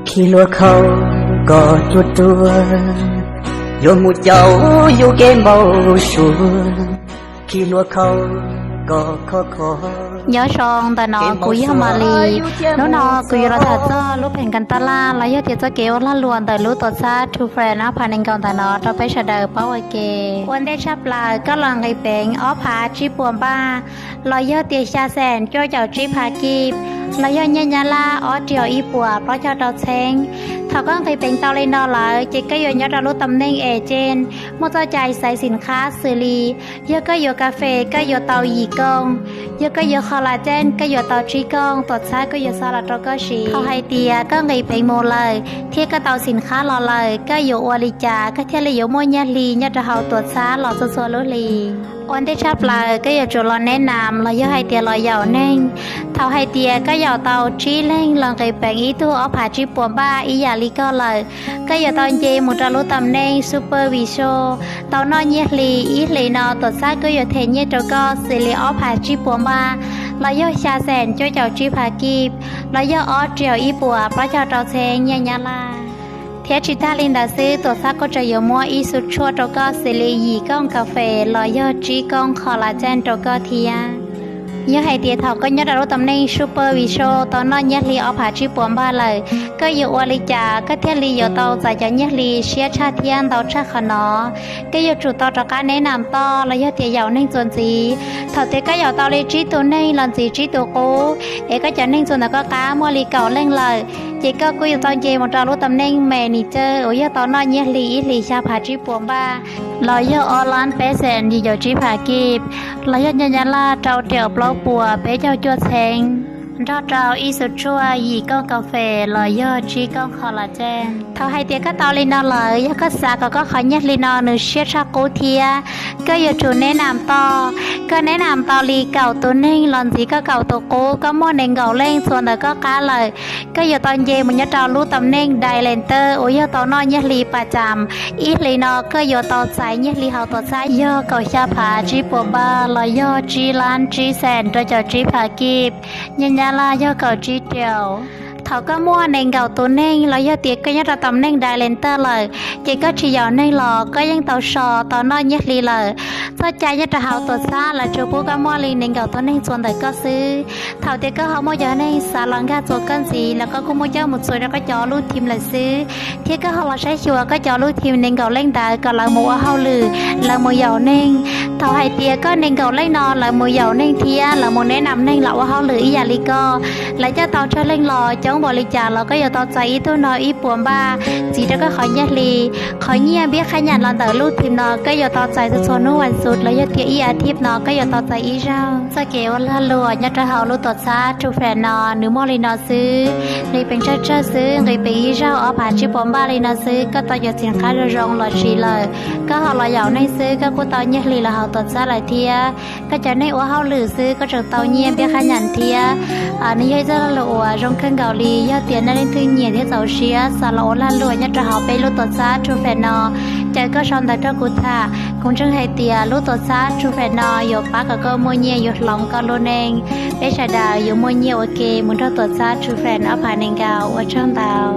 Khi hlua khau kom ruaj ruaj, yuav mus caum yus kev npau suav. Khi hlua khau kom khov kho. Nyob zoo, ntawm no kuv yog Malis. Hnub no kuv yuav los tham txog lub pheem kas tas laj los yog tias txoj kev ua lag luam ntawm lub tuam txhab True Friends ob phav nees nkaum ntawm no rau peb sawv daws paub ua ke. Ua ntej tshaj plaws koj los nqis peev ob phav tsib puas npaj los yog tias xya xees cuaj caum tsib phav kib los yog nyiaj Nyab Laj ob triệu ib puas plaub caug rau txheeb. Thaum koj nqis peev tau li no lawm ces koj yuav nyob rau lub tam neej es ces muaj txoj cai xaiv xim qhab xws li yog koj yuav kas fes koj yuav tau yim kooj, yog koj yuav kho las ceej koj yuav tau tsib kooj, tuam txhab kuj yuav xa los rau koj siv. Thaum hais tias koj nqis peev mus lawm thiab koj tau xim qhab los lawm, koj yuav ua li cas koj thiaj li yuav muaj nyiaj hli nyob rau hauv tuam txhab los txhua txhua lub hlis? Ua ntej tshaj plaws koj yuav tsum los neb nam los yog hais tias los yaum neeg. Thaum hais tias koj yaum tau tsib leeg los nqis peev ib tug ob phav tsib puas npaj ib yam li koj lawm, koj yuav tau nce mus rau lub tam neej Super Vision tau noj nyiaj hli. Ib hlis no tuam txhab kuj yuav them nyiaj rau koj xws li ob phav tsib puas npaj los yog xya xees cuaj caum tsib phav kib los yog ob triệu ib puas plaub caug rau txheeb nyiaj Nyab Laj. Thiab tsis tag li ntawd xwb, tuam txhab kuj tseem yuav muab ib xu tshuaj rau koj xws li yim kooj kas fes los yog tsib kooj kho las ceej rau koj thiab. Yog hais tias thaum koj nyob rau lub tam neej Super Vision tau noj nyiaj hli ob phav tsib puas npaj lawm, koj yuav ua li cas koj thiaj li yuav tau txais cov nyiaj hli siab tshaj thiab ntau tshaj qhov no? Koj yuav tsum tau rov qab neb nam toj los yog tias yaum neeg txuas ntxiv. Thaum tias koj yaum tau li tsib tus neeg los ntxiv tsib tus qub es koj cov neeg txuas ntawm koj qab muaj li kaum leej lawm, ces koj kuj yuav tau nce mus rau lub tam neej Manager uas yog tau noj nyiaj hli ib hlis xya phav tsib puas npaj los yog ob lab peb xees yim caum tsib phav kib los yog nyiaj Nyab Laj rau triệu plaub puas peb caug cuaj txheeb, nrog rau ib xu tshuaj yim kooj kas fes los yog tsib kooj kho las ceej. Thaum hais tias koj tau li no lawm, yog koj xav kom koj qhov nyiaj hli no nws siab tshaj qub thiab, koj yuav tsum neb nam toj. Koj neb nam tau li kaum tus neeg los ntxiv koj kaum tus qub, koj muaj nees nkaum leej txuas ntawm koj qab lawm, koj yuav tau nce mus nyob rau lub tam neej Director uas yog tau noj nyiaj hli pas cam. Ib hlis no koj yuav tau txais nyiaj hli hauv tuam txhab yog kaum xya phav tsib puas npaj los yog tsib lab tsib xees rau caum tsib phav kib, nyiaj Nyab Laj yog kaum tsib triệu. Thaum koj muaj nees nkaum tus neeg los yog tias koj nyob rau tam neej Director lawm, ces koj tsis yaum neeg los koj yeej tau so tau noj nyiaj hli lawm. Txoj cai nyob rau hauv tuam txhab lawv tsuas pub koj muaj li nees nkaum tus neeg txuas ntawm koj xwb. Thaum tias koj ho muaj cov neeg xav los nkag txuas koj ntxiv los koj kuj muab coj mus txuas rau koj cov lub team lawm xwb, thiab koj ho los saib xyuas koj cov lub team nees nkaum leej ntawd kom lawv mus ua hauj lwm, lawv mus yaum neeg. Thaum hais tias koj nees nkaum leej no lawv mus yaum neeg thiab lawv mus neb nam neeg los ua hauj lwm ib yam li koj, lawv coj tau tsawg leej los coob npaum li cas los koj yuav tau txais ib tug no ib puas npaj txiv rau koj qhov nyiaj hli. Qhov nyiaj npiab qhab nyam los ntawm lub team no koj yuav tau txais txhua txhua hnub vas xuv los yog tias ib as thiv no koj yuav tau txais ib zaug. Txoj kev ua lag luam nyob rau hauv lub tuam txhab True Friends no nws muaj li no xwb. Nqis peev tsawg tsawg xwb, nqis peev ib zaug ob phav tsib puas npaj li no xwb, koj tau cov xim qhab zoo zoo los siv lawm, koj ho los yaum neeg xwb koj kuj tau nyiaj hli los hauv tuam txhab lawm thiab. Koj cov neeg ua hauj lwm xwb koj tseem tau nyiaj npiab qhab nyam thiab. Nws yog ib txoj lag luam uas zoo kawg nkaus li, yog tias nej leej twg nyiam thiab txaus siab xav los ua lag luam nyob rau hauv peb lub tuam txhab True Friends no, ces koj sau ntawv rau kuv tham, kuv ntseeg hais tias lub tuam txhab True Friends no yuav pab kom koj muaj nyiaj yuav hloov koj lub neej. Peb sawv daws yuav muaj nyiaj ua ke mus nrog tuam txhab True Friends ob phav nees nkaum. Ua tsaug ntau.